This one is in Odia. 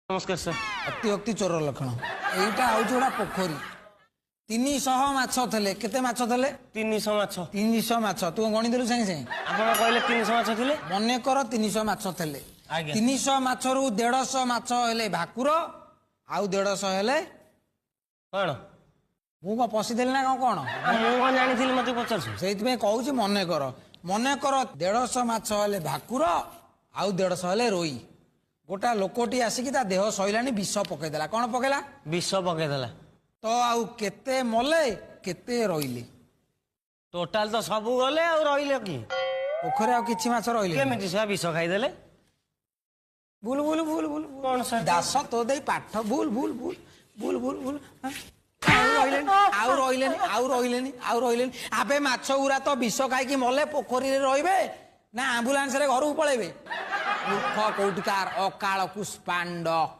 ନମସ୍କାର ସାର୍। ଅତିଭକ୍ତି ଚୋର ଲକ୍ଷଣ। ଏଇଟା ହଉଛି ଗୋଟେ ପୋଖରୀ, 300 ମାଛ ଥିଲେ। କେତେ ମାଛ ଥିଲେ? 300 ମାଛ। 300 ମାଛ। ତୁ ଗଣିଦେଲୁ ସାଙ୍ଗେ ସାଙ୍ଗେ। ଆପଣ କହିଲେ 300 ମାଛ ଥିଲେ। ମନେକର 300 ମାଛ ଥିଲେ। ଆଜ୍ଞା। 300 ମାଛରୁ 150 ମାଛ ହେଲେ ଭାକୁର, ଆଉ 150 ହେଲେ କଣ? ମୁଁ କଣ ପଶିଦେଲି ନା କଣ? କଣ ଆଉ ମୁଁ କଣ ଜାଣିଥିଲି, ମତେ ପଚାରୁଛୁ? ସେଇଥିପାଇଁ କହୁଛି, ମନେକର, ମନେକର 150 ମାଛ ହେଲେ ଭାକୁର ଆଉ 150 ହେଲେ ରୋଇ। ଗୋଟା ଲୋକଟି ଆସିକି ତା ଦେହ ସଇଲାଣି, ବିଷ ପକେଇଦେଲା। କଣ ପକେଇଲା? ବିଷ ପକେଇଦେଲା। ତ ଆଉ କେତେ ମଲେ, କେତେ ରହିଲେ? ଟୋଟାଲ ତ ସବୁ ଗଲେ, ଆଉ ରହିଲେ କି? ପୋଖରୀ ଆଉ କିଛି ମାଛ ରହିଲେ? କେମିତି ସେ ବିଷ ଖାଇଦେଲେ? ଭୁଲ, ଭୁଲ, ଭୁଲ, ଭୁଲ। କଣ ସାର୍? ଦାସ, ତୋ ଦେଇ ପାଠ ଭୁଲ, ଭୁଲ, ଭୁଲ, ଭୁଲ, ଭୁଲ, ଭୁଲ। ହଁ? ଆଉ ରହିଲେନି, ଆଉ ରହିଲେନି, ଆଉ ରହିଲେନି, ଆଉ ରହିଲେନି। ଆବେ, ମାଛ ଗୁରା ତ ବିଷ ଖାଇକି ମଲେ, ପୋଖରୀରେ ରହିବେ ନା ଆମ୍ବୁଲାନ୍ସରେ ଘରକୁ ପଳେଇବେ? ମୂର୍ଖ କୋଉଠିକାର, ଅକାଳ କୁଷ୍ପାଣ୍ଡ।